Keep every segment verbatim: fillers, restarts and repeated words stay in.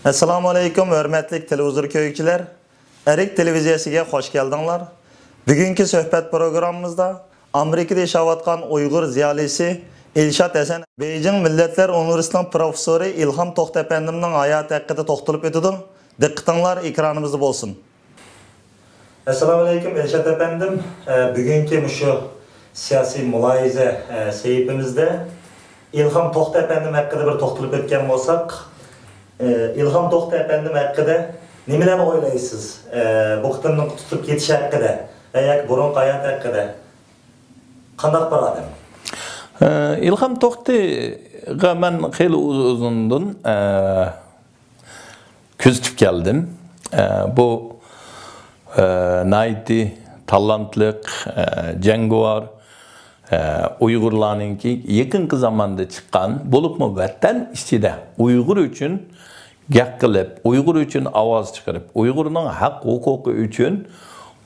ئەسسالامۇ ئەلەيكۇم، ھۆرمەتلىك تېلېۋىزور كۆرگۈچىلەر! ئەرك تېلېۋىزىيەسىگە خوش كەلدىڭلار. بۈگۈنكى سۆھبەت پروگراممىمىزدا ئامېرىكىدا ياشاۋاتقان ئۇيغۇر زىيالىيسى ئىلشات ھەسەن، بېيجىڭ مىللەتلەر ئۇنىۋېرسىتېتىنىڭ پروفېسسورى ئىلھام توختى ئەپەندىمنىڭ ھاياتى ھەققىدە توختىلىپ ئۆتىدۇ. دىققىتىڭلار ئېكرانىمىزدا بولسۇن. ئەسسالامۇ ئەلەيكۇم، ئىلشات ئەپەندىم. ئە، بۈگۈنكى مۇشۇ سىياسىي مۇلاھىزە، ئە، سەھىپىمىزدە ئىلھام توختى ئەپەندىم ھەققىدە بىر توختىلىپ ئۆتكەن بولساق، ئە، ئىلھام توختى ئەپەندىم ھەققىدە نېمىلەرنى ئويلايسىز؟ ئە، بۇ قېتىملىق تۇتۇپ كېتىش ھەققىدە ۋە ياكى بۇرۇنقى ھاياتى ھەققىدە قانداق بىر ئادەم؟ ئە، ئىلھام توختىغا مەن خېلى ئۇز-، ئۇزۇندىن، ئە، كۆزىتىپ كەلدىم. ئە، بۇ، ئە، ناھايىتى تالانتلىق، ئە، جەڭگىۋار، ئە، ئۇيغۇرلارنىڭكى يېقىنقى زاماندا چىققان، بولۇپمۇ ۋەتەن ئىچىدە ئۇيغۇر ئۈچۈن گەپ قىلىپ، ئۇيغۇر ئۈچۈن ئاۋاز چىقىرىپ، ئۇيغۇرنىڭ ھەق ھوقۇقى ئۈچۈن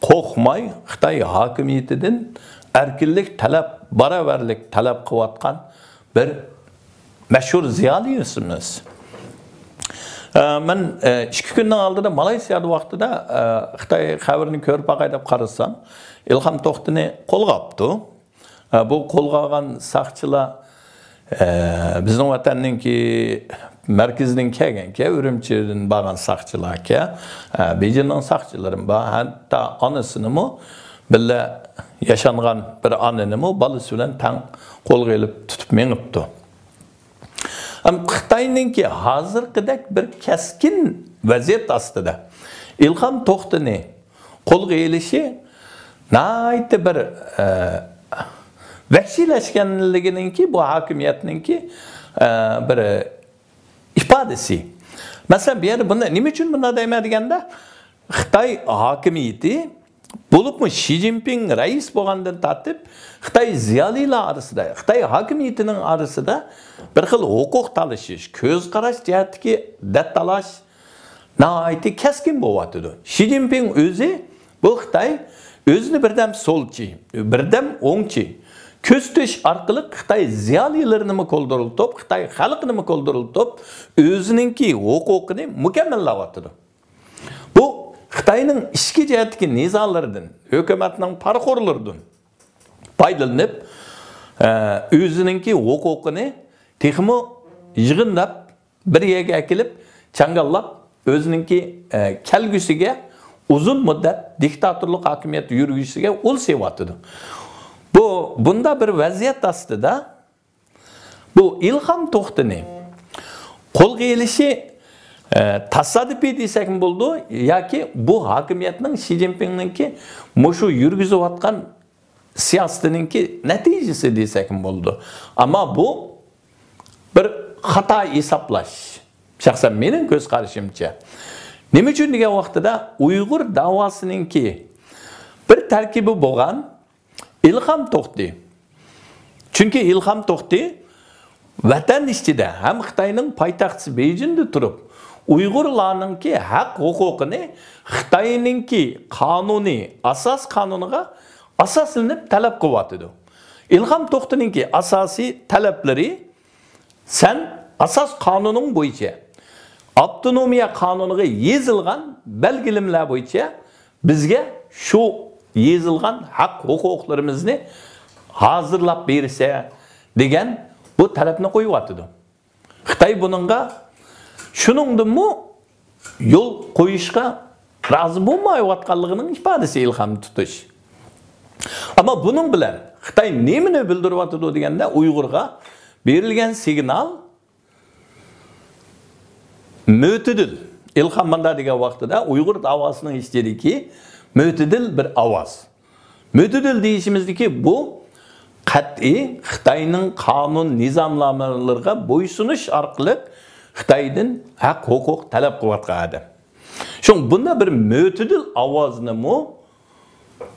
قورقماي خىتاي ھاكىمىيىتىدىن ئەركىنلىك تەلەپ، باراۋەرلىك تەلەپ قىلىۋاتقان بىر مەشھۇر زىيالىيسىمىز. ئە، مەن، ئە، ئىككى كۈننىڭ ئالدىدا مالايسىيادا ۋاقتىدا، ئە، خىتاي خەۋىرىنى كۆرۈپ باقاي دەپ قارىسام، ئىلھام توختىنى قولغا ئاپتۇ. ئە، بۇ قولغا ئالغان ساقچىلار، ئە، بىزنىڭ ۋەتەننىڭكى مەركىزىدىن كەلگەنكەن، ئۈرۈمچىدىن بارغان ساقچىلاركەن. ئە، بېيجىڭنىڭ ساقچىلىرىمۇ بار، ھەتتا ئانىسىنىمۇ، بىللە ياشانغان بىر ئانىنىمۇ بالىسى بىلەن تەڭ قولغا ئېلىپ تۇتۇپ مېڭىپتۇ. ئەم، خىتاينىڭكى ھازىرقىدەك بىر كەسكىن ۋەزىيەت ئاستىدا ئىلھام توختىنى قولغا ئېلىشى ناھايىتى بىر، ئە، ۋەھشىيلەشكەنلىكىنىڭكى، بۇ ھاكىمىيەتنىڭكى، ئە، بىر ئىپادىسى. مەسىلەن، بۇ يەردە بۇنى نېمە ئۈچۈن بۇنداق دەيمەن دېگەندە، خىتاي ھاكىمىيىتى، بولۇپمۇ شى جىنپىڭ رەئىس بولغاندىن تارتىپ، خىتاي زىيالىيلار ئارىسىدا، خىتاي ھاكىمىيىتىنىڭ ئارىسىدا بىر خىل ھوقۇق تالىشىش، كۆز قاراش جەھەتتىكى دەت تالاش ناھايىتى كەسكىن بولۇۋاتىدۇ. شى جىنپىڭ ئۆزى، بۇ خىتاي ئۆزىنى بىردەم سولچى، بىردەم ئوڭچى كۆرسىتىش ئارقىلىق خىتاي زىيالىيلىرىنىمۇ كولدۇرلىتىپ، خىتاي خەلقىنىمۇ كولدۇرلىتىپ، ئۆزىنىڭكى ھوقۇقىنى مۇكەممەللەۋاتىدۇ. بۇ خىتاينىڭ ئىچكى جەھەتتىكى نىزالىرىدىن، ھۆكۈمەتنىڭ پارىخورلىرىدىن پايدىلىنىپ، ئە، ئۆزىنىڭكى ھوقۇقىنى تېخىمۇ يىغىنداپ، بىر يەرگە ئەكېلىپ، چاڭگاللاپ، ئۆزىنىڭكى، ئە، كەلگۈسىگە ئۇزۇن مۇددەت دىكتاتورلۇق ھاكىمىيەت يۈرگۈزۈشىگە ئۇل سېلىۋاتىدۇ. بۇ، بۇنداق بىر ۋەزىيەت ئاستىدا، بۇ ئىلھام توختىنى قولغا ئېلىشى، ئە، تاسادىپىي دېسەكمۇ بولىدۇ ياكى بۇ ھاكىمىيەتنىڭ، شى جىنپىڭنىڭكى مۇشۇ يۈرگۈزۈۋاتقان سىياسىتىنىڭكى نەتىجىسى دېسەكمۇ بولىدۇ. ئەمما بۇ بىر خاتا ھېسابلاش. شەخسەن مېنىڭ كۆز قارىشىمچە. نېمە ئۈچۈن دېگەن ۋاقتىدا ئۇيغۇر داۋاسىنىڭكى بىر تەركىبى بولغان ئىلھام توختى. چۈنكى ئىلھام توختى ۋەتەن ئىچىدە ھەم خىتاينىڭ پايتەختى بېيجىڭدا تۇرۇپ، ئۇيغۇرلارنىڭكى ھەق ھوقۇقىنى خىتاينىڭكى قانۇنى، ئاساس قانۇنىغا ئاساسلىنىپ تەلەپ قىلىۋاتىدۇ. ئىلھام توختىنىڭكى ئاساسىي تەلەپلىرى، سەن ئاساس قانۇنۇڭ بويىچە، ئاپتونومىيە قانۇنىغا يېزىلغان بەلگىلىمىلەر بويىچە بىزگە شۇ يېزىلغان ھەق ھوقۇقلىرىمىزنى ھازىرلاپ بېرىسە دېگەن بۇ تەلەپنى قويۇۋاتىدۇ. خىتاي بۇنىڭغا شۇنىڭدىنمۇ يول قويۇشقا رازى بولمايۋاتقانلىقىنىڭ ئىپادىسى ئىلھام توختى. ئەمما بۇنىڭ بىلەن خىتاي نېمىنى بىلدۈرۈۋاتىدۇ دېگەندە، ئۇيغۇرغا بېرىلگەن سىگنال مۆتىدىل. ئىلھام مۇنداق دېگەن ۋاقتىدا ئۇيغۇر داۋاسىنىڭ ئىچىدىكى مۆتىدىل بىر ئاۋاز. مۆتىدىل دېيىشىمىزدىكى بۇ قەتئىي خىتاينىڭ قانۇن نىزامنامىلىرىغا بويسۇنۇش ئارقىلىق خىتايدىن ھەق ھوقۇق تەلەپ قىلىۋاتقان ئادەم. شۇڭا بۇنداق بىر مۆتىدىل ئاۋازنىمۇ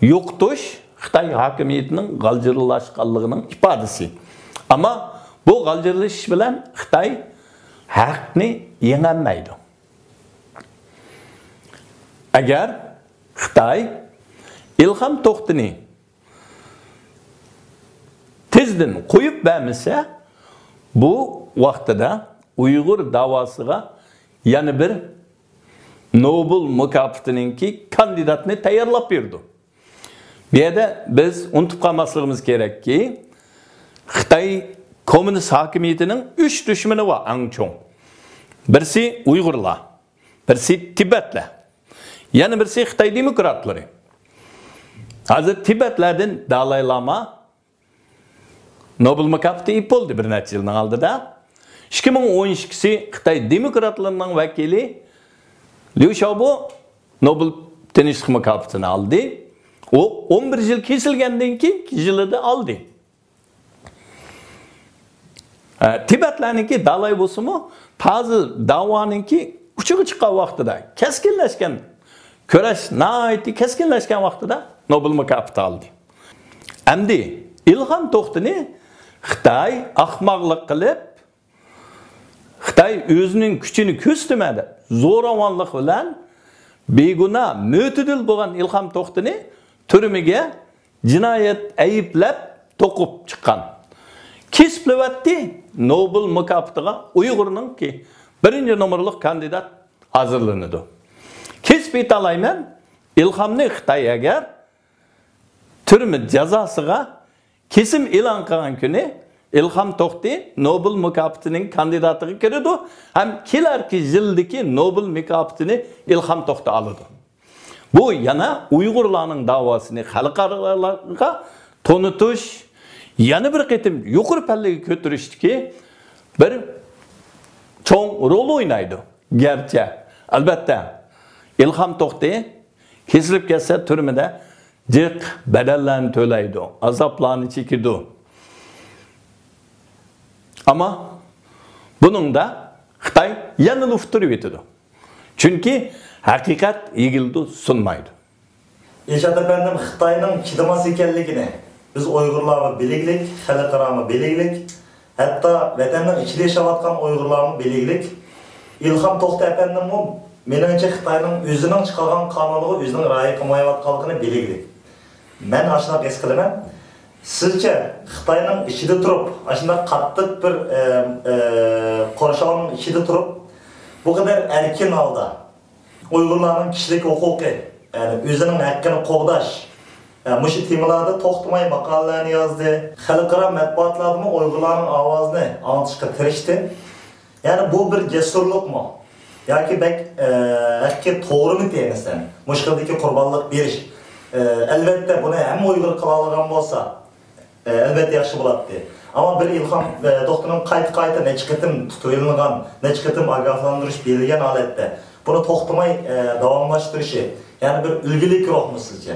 يوقىتىش خىتاي ھاكىمىيىتىنىڭ غالجىرلاشقانلىقىنىڭ ئىپادىسى. ئەمما بۇ غالجىرلىشىش بىلەن خىتاي ھەقنى يېڭەلمەيدۇ. ئەگەر خىتاي ئىلھام توختىنى تېزدىن قويۇپ بەرمىسە، بۇ ۋاقتىدا ئۇيغۇر داۋاسىغا يەنە بىر نوبېل مۇكاپاتىنىڭكى كاندىداتىنى تەييارلاپ بېرىدۇ. بۇ يەردە بىز ئۇنتۇپ قالماسلىقىمىز كېرەككى، خىتاي كوممۇنىست ھاكىمىيىتىنىڭ ئۈچ دۈشمىنى بار ئەڭ چوڭ. بىرسى ئۇيغۇرلار، بىرسى تىبەتلەر، يەنە بىرسى خىتاي دېموكراتلىرى. ھازىر تىبەتلەردىن دالاي لاما نوبېل مۇكاپاتى ئېلىپ بولدى بىر نەچچە يىلنىڭ ئالدىدا. ئىككى مىڭ ئون ئىككىسى خىتاي دېموكراتلىرىنىڭ ۋەكىلى ليۇ شياۋبو نوبېل تىنچلىق مۇكاپاتىنى ئالدى. ئۇ ئون بىر يىل كېسىلگەندىن كېيىنكى يىلىدا ئالدى. ئە، تىبەتلەرنىڭكى دالاي بولسىمۇ، تازا داۋانىڭكى ئۇچىغا چىققان ۋاقتىدا، كەسكىنلەشكەن، كۈرەش ناھايىتى كەسكىنلەشكەن ۋاقتىدا نوبېل مۇكاپاتى ئالدى. ئەمدى ئىلھام توختىنى خىتاي ئاخماقلىق قىلىپ، خىتاي ئۆزىنىڭ كۈچىنى كۆرسىتىمەن دەپ، زوراۋانلىق بىلەن بىگۇناھ مۆتىدىل بولغان ئىلھام توختىنى تۈرمىگە جىنايەت ئەيىبلەپ توقۇپ چىققان. كېسىپلىۋەتتى، نوبېل مۇكاپاتىغا ئۇيغۇرنىڭكى بىرىنچى نومۇرلۇق كاندىدات ھازىرلىنىدۇ. كېسىپ ئېيتالايمەن، ئىلھامنى خىتاي ئەگەر تۈرمە جازاسىغا كېسىم ئېلان قىلغان كۈنى ئىلھام توختى نوبېل مۇكاپاتىنىڭ كاندىداتىغا كىرىدۇ ھەم كېلەركى يىلدىكى نوبېل مۇكاپاتىنى ئىلھام توختى ئالىدۇ. بۇ يەنە ئۇيغۇرلارنىڭ داۋاسىنى خەلقئارالارغا تونۇتۇش، يەنە بىر قېتىم يۇقىرى پەللىگە كۆتۈرۈشتىكى بىر چوڭ رول ئوينايدۇ. گەرچە، ئەلۋەتتە، ئىلھام توختى كېسىلىپ كەتسە، تۈرمىدە جىق بەدەللەرنى تۆلەيدۇ، ئازابلارنى چېكىدۇ. ئەمما بۇنىڭدا خىتاي يەنىلا ئۇتتۇرۇۋېتىدۇ. چۈنكى ھەقىقەت يېگىلىدۇ، سۇنمايدۇ. ئىلشات ئەپەندىم، خىتاينىڭ چىدىماس ئىكەنلىكىنى بىز ئۇيغۇرلارمۇ بىلىگلىك، خەلقئارامۇ بىلىگلىك، ھەتتا ۋەتەننىڭ ئىچىدە ياشاۋاتقان ئۇيغۇرلارمۇ بىلىگلىك. ئىلھام توختى ئەپەندىممۇ، مېنىڭچە، خىتاينىڭ ئۆزىنىڭ چىقارغان قانۇنىغا ئۆزىنىڭ رىئايە قىلمايۋاتقانلىقىنى بىلىگلىك. مەن ئاشۇنداق ھېس قىلىمەن. سىزچە، خىتاينىڭ ئىچىدە تۇرۇپ، ئاشۇنداق قاتتىق بىر، ئە، ئە، قورشاۋنىڭ ئىچىدە تۇرۇپ، بۇ قەدەر ئەركىن ھالدا ئۇيغۇرلارنىڭ كىشىلىك ھوقۇقى، يەنى ئۆزىنىڭ ھەققىنى قوغداش، ئە، مۇشۇ تېمىلاردا توختىماي ماقالىلەرنى يازدى. خەلقئارا مەتبۇئاتلاردىمۇ ئۇيغۇرلارنىڭ ئاۋازىنى ئاڭلىتىشقا تىرىشتى. يەنى بۇ بىر جەسۇرلۇقمۇ؟ ياكى بەك، ئە، ھەققى توغرىمۇ دېمىسەم، مۇشۇ خىلدىكى قۇربانلىق بېرىش، ئە، ئەلۋەتتە، بۇنى ھەممە ئۇيغۇر قىلالىغان بولسا، ئە، ئەلۋەتتە ياخشى بولاتتى. ئەمما بىر ئىلھام، ئە، توختىنىڭ قايتا-قايتا نەچچە قېتىم تۇتۇۋېلىنغان، نەچچە قېتىم ئاگاھلاندۇرۇش بېرىلگەن ھالەتتە بۇنى توختىماي، ئە، داۋاملاشتۇرۇشى، يەنە بىر ئۈلگىلىك روھمۇ سىزچە؟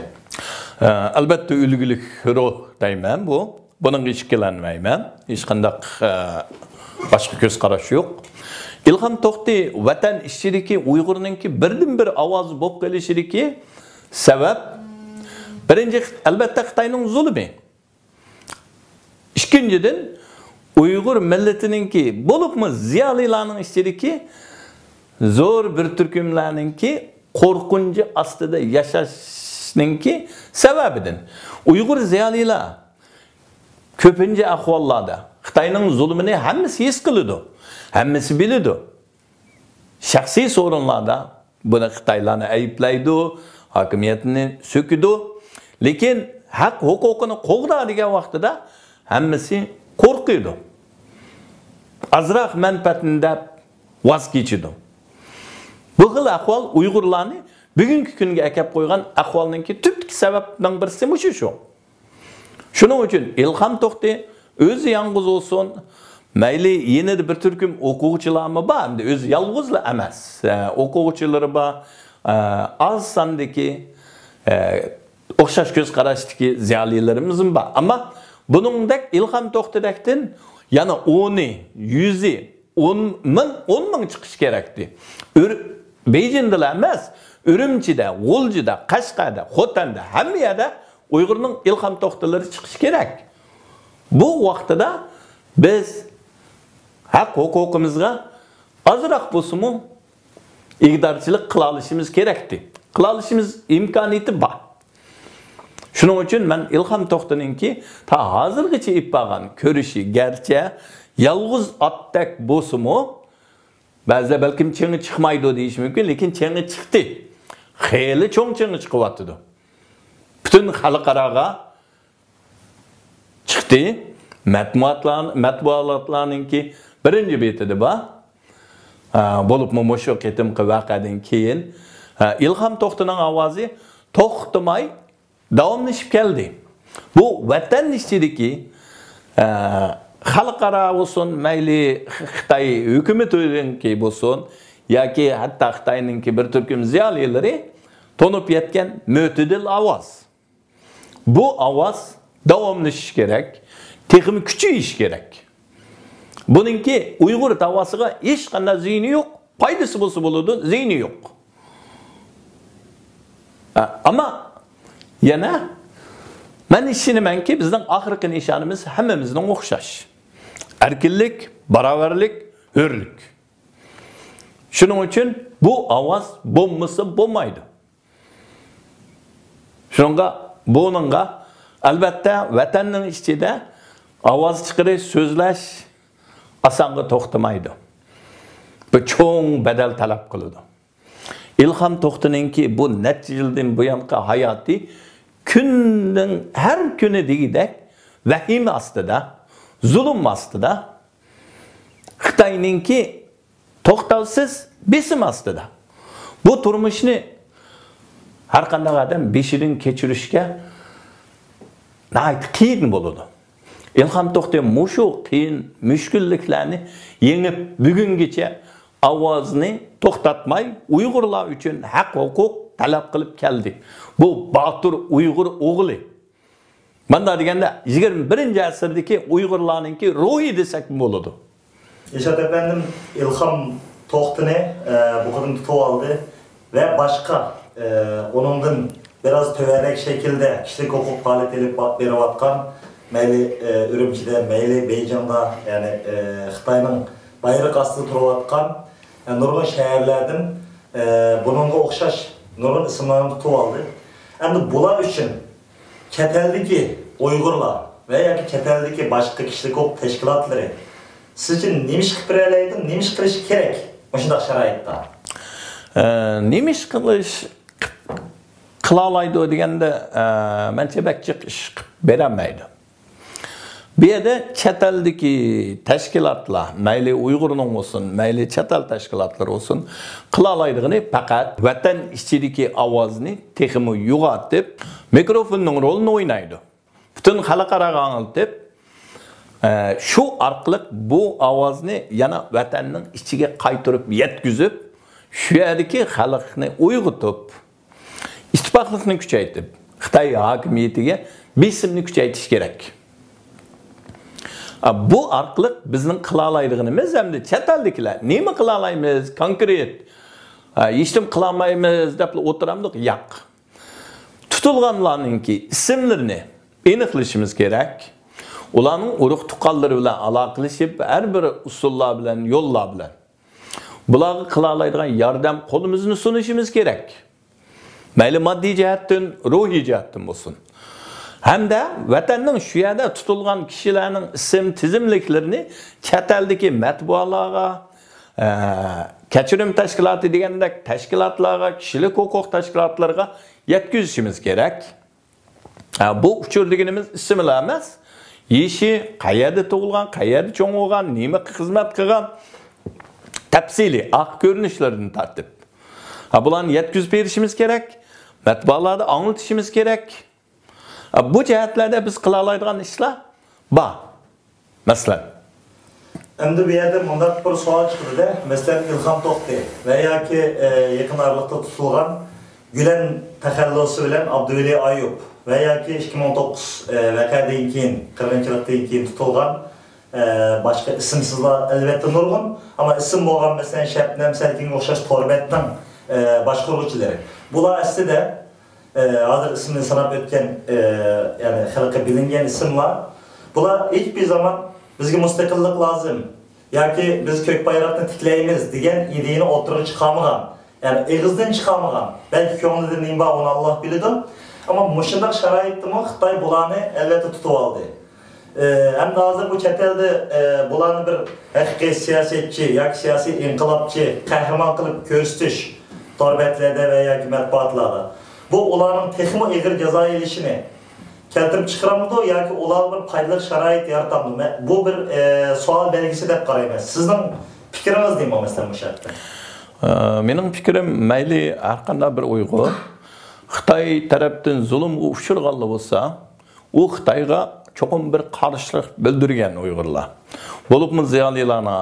ئە، ئەلۋەتتە ئۈلگىلىك روھ دەيمەن بۇ. بۇنىڭغا ئىككىلەنمەيمەن. ھېچقانداق، ئە، باشقا كۆز قاراش يوق. ئىلھام توختى ۋەتەن ئىچىدىكى ئۇيغۇرنىڭكى بىردىنبىر ئاۋازى بولۇپ قېلىشىدىكى سەۋەب، بىرىنچى، ئەلۋەتتە، خىتاينىڭ زۇلۇمى. ئىككىنچىدىن، ئۇيغۇر مىللىتىنىڭكى، بولۇپمۇ زىيالىيلارنىڭ ئىچىدىكى زور بىر تۈركۈملەرنىڭكى قورقۇنچى ئاستىدا ياشاشنىڭكى سەۋەبىدىن، ئۇيغۇر زىيالىيلار كۆپىنچە ئەھۋاللاردا خىتاينىڭ زۇلۇمىنى ھەممىسى ھېس قىلىدۇ، ھەممىسى بىلىدۇ. شەخسىي سورۇنلاردا بۇنى خىتايلارنى ئەيىبلەيدۇ، ھاكىمىيەتنى سۆكىدۇ. لېكىن ھەق ھوقۇقىنى قوغدا دېگەن ۋاقتىدا ھەممىسى قورقىدۇ. ئازراق مەنپەئەتنى دەپ ۋاز كېچىدۇ. بۇ خىل ئەھۋال ئۇيغۇرلارنى بۈگۈنكى كۈنگە ئەكەپ قويغان ئەھۋالنىڭكى تۈپتىكى سەۋەبنىڭ بىرسى مۇشۇ شۇ. شۇنىڭ ئۈچۈن ئىلھام توختى ئۆزى يالغۇز بولسۇن، مەيلى يېنىدا بىر تۈركۈم ئوقۇغۇچىلارمۇ بار، ئەمدى ئۆزى يالغۇزلا ئەمەس، ئە، ئوقۇغۇچىلىرى بار، ئە، ئاز ساندىكى، ئە، ئوخشاش كۆز قاراشتىكى زىيالىيلىرىمىزمۇ بار. ئەمما بۇنىڭدەك ئىلھام توختىدەكتىن يەنە ئونى، يۈزى، ئون مىڭ، ئون مىڭ چىقىشى كېرەكتى. ئۈر-، بېيجىڭدىلا ئەمەس، ئۈرۈمچىدە، غۇلجىدا، قەشقەردە، خوتەندە، ھەممە يەردە ئۇيغۇرنىڭ ئىلھام توختىلىرى چىقىشى كېرەك. بۇ ۋاقتىدا بىز ھەق ھوقۇقىمىزغا ئازراق بولسىمۇ ئىگىدارچىلىق قىلالىشىمىز كېرەكتى. قىلالىشىمىز ئىمكانىيىتى بار. شۇنىڭ ئۈچۈن مەن ئىلھام توختىنىڭكى تا ھازىرغىچە ئېلىپ بارغان كۈرىشى گەرچە يالغۇز ئاتتەك بولسىمۇ، بەزىلەر بەلكىم چېڭى چىقمايدۇ دېيىشى مۇمكىن، لېكىن چېڭى چىقتى. خېلى چوڭ چېڭى چىقىۋاتىدۇ. پۈتۈن خەلقئاراغا چىقتى. مەتبۇئاتلار، مەتبۇئاتلارنىڭكى بىرىنچى بېتىدە بار. ھە، بولۇپمۇ مۇشۇ قېتىمقى ۋەقەدىن كېيىن، ھە، ئىلھام توختىنىڭ ئاۋازى توختىماي داۋاملىشىپ كەلدى. بۇ ۋەتەن ئىچىدىكى، ھە، خەلقئارا بولسۇن، مەيلى خىتاي ھۆكۈمىتىنىڭكى بولسۇن ياكى ھەتتا خىتاينىڭكى بىر تۈركۈم زىيالىيلىرى تونۇپ يەتكەن مۆتىدىل ئاۋاز. بۇ ئاۋاز داۋاملىشىشى كېرەك، تېخىمۇ كۈچىيىشى كېرەك. بۇنىڭكى ئۇيغۇر داۋاسىغا ھېچقانداق زىيىنى يوق، پايدىسى بولسا بولىدۇ، زىيىنى يوق. ئە، ئەمما يەنە مەن ئىشىنىمەنكى، بىزنىڭ ئاخىرقى نىشانىمىز ھەممىمىزنىڭ ئوخشاش. ئەركىنلىك، باراۋەرلىك، ھۆرلۈك. شۇنىڭ ئۈچۈن بۇ ئاۋاز بولمىسا بولمايدۇ. شۇنىڭغا، بۇنىڭغا، ئەلۋەتتە، ۋەتەننىڭ ئىچىدە ئاۋاز چىقىرىش، سۆزلەش ئاسانغا توختىمايدۇ. بۇ چوڭ بەدەل تەلەپ قىلىدۇ. ئىلھام توختىنىڭكى بۇ نەچچە يىلدىن بۇيانقى ھاياتى كۈننىڭ ھەر كۈنى دېگۈدەك ۋەھىمە ئاستىدا، زۇلۇم ئاستىدا، خىتاينىڭكى توختاۋسىز بېسىم ئاستىدا. بۇ تۇرمۇشنى ھەر قانداق ئادەم بېشىدىن كەچۈرۈشكە ناھايىتى قىيىن بولىدۇ. ئىلھام توختى مۇشۇ قىيىن مۈشكۈللۈكلەرنى يېڭىپ، بۈگۈنگىچە ئاۋازىنى توختاتماي، ئۇيغۇرلار ئۈچۈن ھەق-ھوقۇق تەلەپ قىلىپ كەلدى. بۇ باتۇر ئۇيغۇر ئوغلى. مانداق دېگەندە، يىگىرمە بىرىنچى ئەسىردىكى ئۇيغۇرلارنىڭكى روھى دېسەكمۇ بولىدۇ. ئىلشات ئەپەندىم ئىلھام توختىنى، ئە، بۇ قېتىم تۇتۇۋالدى ۋە باشقا، ئە، ئۇنىڭدىن بىراز تۆۋەنرەك شەكىلدە كىشىلىك ھوقۇق پائالىيىتى ئېلىپ با-، بېرىۋاتقان، مەيلى، ئە، ئۈرۈمچىدە، مەيلى بېيجىڭدا، يەنى، ئە، خىتاينىڭ بايرىقى ئاستىدا تۇرۇۋاتقان، ئە، نۇرغۇن شەھەرلەردىن، ئە، بۇنىڭغا ئوخشاش نۇرغۇن ئىسىملارنى تۇتۇۋالدى. ئەمدى بۇلار ئۈچۈن چەت ئەلدىكى ئۇيغۇرلار ۋە ياكى چەت ئەلدىكى باشقا كىشىلىك ھوقۇق تەشكىلاتلىرى سىزچە نېمە ئىش قىلىپ بېرەلەيدۇ، نېمە ئىش قىلىشى كېرەك مۇشۇنداق شارائىتتا؟ ئە، نېمە ئىش قىلىش، قىلالايدۇ دېگەندە، ئە، مەنچە بەك جىق ئىش قىلىپ بېرەلمەيدۇ. بۇ يەردە چەت ئەلدىكى تەشكىلاتلار، مەيلى ئۇيغۇرنىڭ بولسۇن، مەيلى چەت ئەل تەشكىلاتلىرى بولسۇن، قىلالايدىغىنى پەقەت ۋەتەن ئىچىدىكى ئاۋازنى تېخىمۇ يوغىنىتىپ، مىكروفوننىڭ رولىنى ئوينايدۇ. پۈتۈن خەلقئاراغا ئاڭلىتىپ، ئە، شۇ ئارقىلىق بۇ ئاۋازنى يەنە ۋەتەننىڭ ئىچىگە قايتۇرۇپ يەتكۈزۈپ، شۇ يەردىكى خەلقنى ئويغىتىپ، ئىتتىپاقلىقنى كۈچەيتىپ، خىتاي ھاكىمىيىتىگە بېسىمنى كۈچەيتىش كېرەك. ئا، بۇ ئارقىلىق بىزنىڭ قىلالايدىغىنىمىز، ھەمدە چەت ئەلدىكىلەر نېمە قىلالايمىز، كونكرېت، ئا، ھېچنېمە قىلالمايمىز دەپلا ئولتۇرامدۇق؟ ياق. تۇتۇلغانلارنىڭكى ئىسىملىرىنى ئېنىقلىشىمىز كېرەك. ئۇلارنىڭ ئۇرۇق-تۇغقانلىرى بىلەن ئالاقىلىشىپ، ھەر بىر ئۇسۇللار بىلەن، يوللار بىلەن بۇلارغا قىلالايدىغان ياردەم قولىمىزنى سۇنۇشىمىز كېرەك. مەيلى ماددىي جەھەتتىن، روھىي جەھەتتىن بولسۇن. ھەمدە ۋەتەننىڭ شۇ يەردە تۇتۇلغان كىشىلەرنىڭ ئىسىم تىزىملىكلىرىنى چەت ئەلدىكى مەتبۇئاتلارغا، ئە، كەچۈرۈم تەشكىلاتى دېگەندەك تەشكىلاتلارغا، كىشىلىك ھوقۇق تەشكىلاتلىرىغا يەتكۈزۈشىمىز كېرەك. ھە، بۇ ئۇچۇر دېگىنىمىز ئىسمىلا ئەمەس، يېشى، قەيەردە تۇغۇلغان، قەيەردە چوڭ بولغان، نېمە خىزمەت قىلغان، تەپسىلىي ئارقا كۆرۈنۈشلىرىدىن تارتىپ. ھە، بۇلارنى يەتكۈزۈپ بېرىشىمىز كېرەك، مەتبۇئاتلاردا ئاڭلىتىشىمىز كېرەك. ھە، بۇ جەھەتلەردە بىز قىلالايدىغان ئىشلار بار. مەسىلەن. ئەمدى بۇ يەردە مۇنداق بىر سوئال چىقىدۇ-دە، مەسىلەن، ئىلھام توختى ۋە ياكى، ئە، يېقىن ئارىلىقتا تۇتۇلغان گۈلەن تەخەللۇسى بىلەن ئابدۇۋەلى ئايۇپ ۋە ياكى ئىككى مىڭ توققۇز، ئە، ۋەقەدىن كېيىن، قىرغىنچىلىقتىن كېيىن تۇتۇلغان، ئە، باشقا ئىسىمسىزلار ئەلۋەتتە نۇرغۇن، ئەمما ئىسىم بولغان، مەسىلەن، شەبنەم سەلكىنگە ئوخشاش تور بەتنىڭ، ئە، باشقۇرغۇچىلىرى. بۇلار ئەسلىدە ئە، ھازىر ئىسمىنى ساناپ ئۆتكەن، ئە، يەنى خەلققە بىلىنگەن ئىسىملار. بۇلار ھېچبىر زامان بىزگە مۇستەقىللىق لازىم ياكى بىز كۆك بايراقنى تىكلەيمىز دېگەن ئىدىيەنى ئوتتۇرىغا چىقارمىغان، يەنى ئېغىزدىن چىقارمىغان، بەلكى كۆڭلىدە نېمە بار، ئۇنى ئاللا بىلىدۇ. ئەمما مۇشۇنداق شارائىتتىمۇ خىتاي بۇلارنى ئەلۋەتتە تۇتۇۋالدى. ئە، ھەمدە ھازىر بۇ چەت ئەلدە، ئە، بۇلارنى بىر ھەقىقىي سىياسەتچى ياكى سىياسىي ئىنقىلابچى، قەھرىمان قىلىپ كۆرسىتىش تور بەتلەردە ۋە ياكى مەتبۇئاتلاردا. بۇ ئۇلارنىڭ تېخىمۇ ئېغىر جازا ئېلىشىنى كەلتۈرۈپ چىقىرامدۇ ياكى ئۇلارغا بىر پايدىلىق شارائىت يارىتامدۇ؟ مەن، بۇ بىر، ئە، سوئال بەلگىسى دەپ قارايمەن. سىزنىڭ پىكرىڭىز نېمە، مەسىلەن، مۇشۇ ھەقتە؟ ئە، مېنىڭ پىكرىم، مەيلى ھەرقانداق بىر ئۇيغۇر خىتاي تەرەپتىن زۇلۇمغا ئۇچرىغانلا بولسا، ئۇ خىتايغا چوقۇم بىر قارشىلىق بىلدۈرگەن ئۇيغۇرلار. بولۇپمۇ زىيالىيلارنىڭ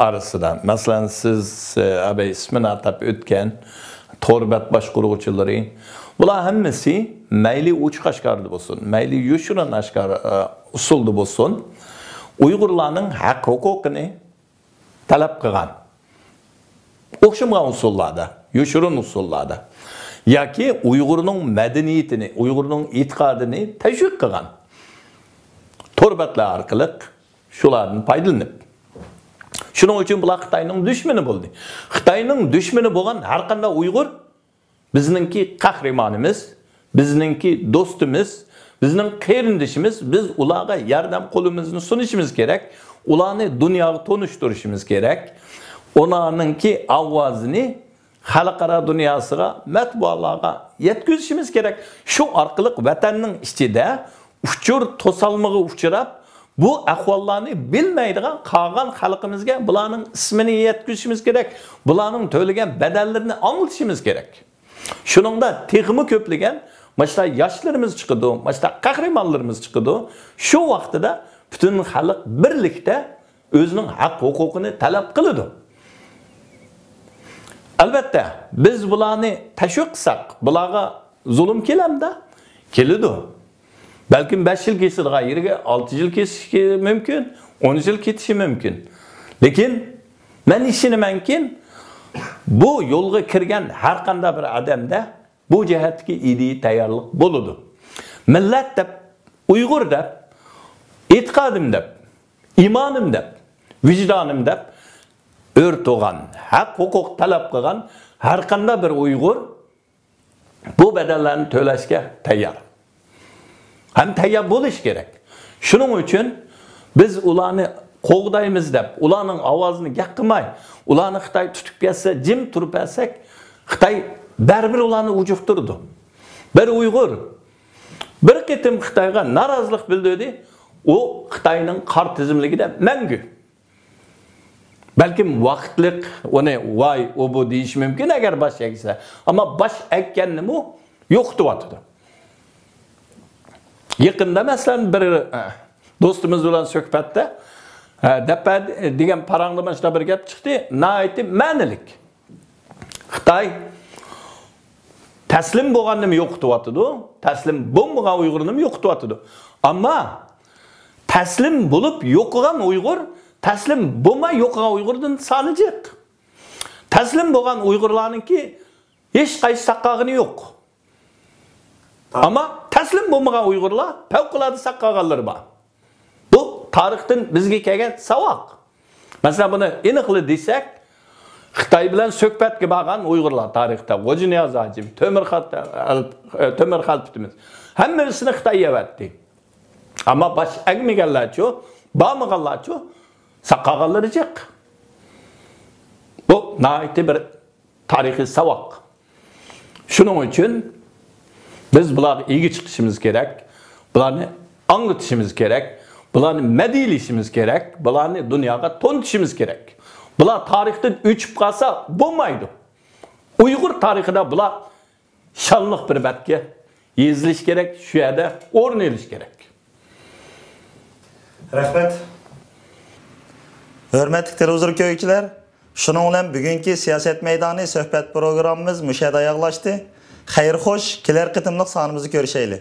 ئارىسىدا، مەسىلەن، سىز، ئە، ئەبەي ئىسمىنى ئاتاپ ئۆتكەن تور بەت باشقۇرغۇچىلىرى، بۇلار ھەممىسى مەيلى ئوچۇق ئاشكارىدا بولسۇن، مەيلى يوشۇرۇن ئاشكارا، ئە، ئۇسۇلدا بولسۇن، ئۇيغۇرلارنىڭ ھەق ھوقۇقىنى تەلەپ قىلغان. ئوخشىمىغان ئۇسۇللاردا، يوشۇرۇن ئۇسۇللاردا ياكى ئۇيغۇرنىڭ مەدەنىيىتىنى، ئۇيغۇرنىڭ ئېتىقادىنى تەشۋىق قىلغان تور بەتلەر ئارقىلىق شۇلاردىن پايدىلىنىپ. شۇنىڭ ئۈچۈن بۇلار خىتاينىڭ دۈشمىنى بولدى. خىتاينىڭ دۈشمىنى بولغان ھەر قانداق ئۇيغۇر بىزنىڭكى قەھرىمانىمىز، بىزنىڭكى دوستىمىز، بىزنىڭ قېرىندىشىمىز، بىز ئۇلارغا ياردەم قولىمىزنى سۇنۇشىمىز كېرەك، ئۇلارنى دۇنياغا تونۇشتۇرۇشىمىز كېرەك، ئۇلارنىڭكى ئاۋازىنى خەلقئارا دۇنياسىغا، مەتبۇئاتلارغا يەتكۈزۈشىمىز كېرەك. شۇ ئارقىلىق ۋەتەننىڭ ئىچىدە ئۇچۇر توسالمىغا ئۇچراپ، بۇ ئەھۋاللارنى بىلمەيدىغان قالغان خەلقىمىزگە بۇلارنىڭ ئىسمىنى يەتكۈزۈشىمىز كېرەك، بۇلارنىڭ تۆلىگەن بەدەللىرىنى ئاڭلىتىشىمىز كېرەك. شۇنىڭدا تېخىمۇ كۆپلىگەن ماشۇنداق ياشلىرىمىز چىقىدۇ، ماشۇنداق قەھرىمانلىرىمىز چىقىدۇ. شۇ ۋاقتىدا پۈتۈن خەلق بىرلىكتە ئۆزىنىڭ ھەق ھوقۇقىنى تەلەپ قىلىدۇ. ئەلۋەتتە، بىز بۇلارنى تەشۋىق قىلساق، بۇلارغا زۇلۇم كېلەمدۇ؟ كېلىدۇ. بەلكىم بەش يىل كېسىدىغان يېرىگە ئالتە يىل كېسىشى مۇمكىن، ئون يىل كېتىشى مۇمكىن. لېكىن مەن ئىشىنىمەنكى، بۇ يولغا كىرگەن ھەر قانداق بىر ئادەمدە بۇ جەھەتتىكى ئىدىيە تەييارلىق بولىدۇ. مىللەت دەپ، ئۇيغۇر دەپ، ئېتىقادىم دەپ، ئىمانىم دەپ، ۋىجدانىم دەپ ئۆر تۇغان، ھەق ھوقۇق تەلەپ قىلغان ھەر قانداق بىر ئۇيغۇر بۇ بەدەللەرنى تۆلەشكە تەييار. ھەم تەييار بولۇش كېرەك. شۇنىڭ ئۈچۈن بىز ئۇلارنى قوغدايمىز دەپ، ئۇلارنىڭ ئاۋازىنى گەپ قىلماي، ئۇلارنى خىتاي تۇتۇپ كەتسە، جىم تۇرۇپ بەرسەك، خىتاي بەرىبىر ئۇلارنى ئۇجۇقتۇرىدۇ. بىر ئۇيغۇر بىر قېتىم خىتايغا نارازىلىق بىلدۈردى، ئۇ خىتاينىڭ قارا تىزىملىكىدە مەڭگۈ. بەلكىم ۋاقىتلىق ئۇنى ۋاي، ئۇ بۇ دېيىشى مۇمكىن، ئەگەر باش ئەگسە. ئەمما باش ئەگكەننىمۇ يوقىتىۋاتىدۇ. يېقىندا، مەسىلەن، بىر، ئە، دوستىمىز بىلەن سۆھبەتتە، ئە، دەپە دېگەن پاراڭدا مانا شۇنداق بىر گەپ چىقتى، ناھايىتى مەنىلىك. خىتاي تەسلىم بولغاننىمۇ يوقىتىۋاتىدۇ، تەسلىم بولمىغان ئۇيغۇرنىمۇ يوقىتىۋاتىدۇ. ئەمما تەسلىم بولۇپ يوقىغان ئۇيغۇر، تەسلىم بولماي يوقىغان ئۇيغۇردىن سانى جىق. تەسلىم بولغان ئۇيغۇرلارنىڭكى ھېچقايسى ساقايغىنى يوق. ئەمما تەسلىم بولمىغان ئۇيغۇرلار پەۋقۇلئاددە ساقايغانلىرى بار. بۇ تارىختىن بىزگە كەلگەن ساۋاق. مەسىلەن، بۇنى ئېنىقلا دېسەك، خىتاي بىلەن سۆھبەتكە بارغان ئۇيغۇرلار تارىختا، غوجىنىياز ھاجىم، تۆمۈر خەلپىتى، تۆمۈر خەلپىتىمىز، ھەممىسىنى خىتاي يەۋەتتى. ئەمما باش ئەگمىگەنلەرچۇ، بارمىغانلارچۇ، ساقايغانلىرى جىق. بۇ ناھايىتى بىر تارىخىي ساۋاق. شۇنىڭ ئۈچۈن بىز بۇلارغا ئىگە چىقىشىمىز كېرەك، بۇلارنى ئاڭلىتىشىمىز كېرەك، بۇلارنى مەدھىيلىشىمىز كېرەك، بۇلارنى دۇنياغا تونۇتۇشىمىز كېرەك. بۇلار تارىختىن ئۆچۈپ قالسا بولمايدۇ. ئۇيغۇر تارىخىدا بۇلار شانلىق بىر بەتكە يېزىلىشى كېرەك، شۇ يەردە ئورۇن ئېلىشى كېرەك. رەھمەت. ھۆرمەتلىك تېلېۋىزور كۆرگۈچىلەر، شۇنىڭ بىلەن بۈگۈنكى سىياسەت مەيدانى سۆھبەت پروگراممىمىز مۇشۇ يەردە ئاياغلاشتى. خەير خوش، كېلەر قېتىملىق سانىمىزدا كۆرۈشەيلى.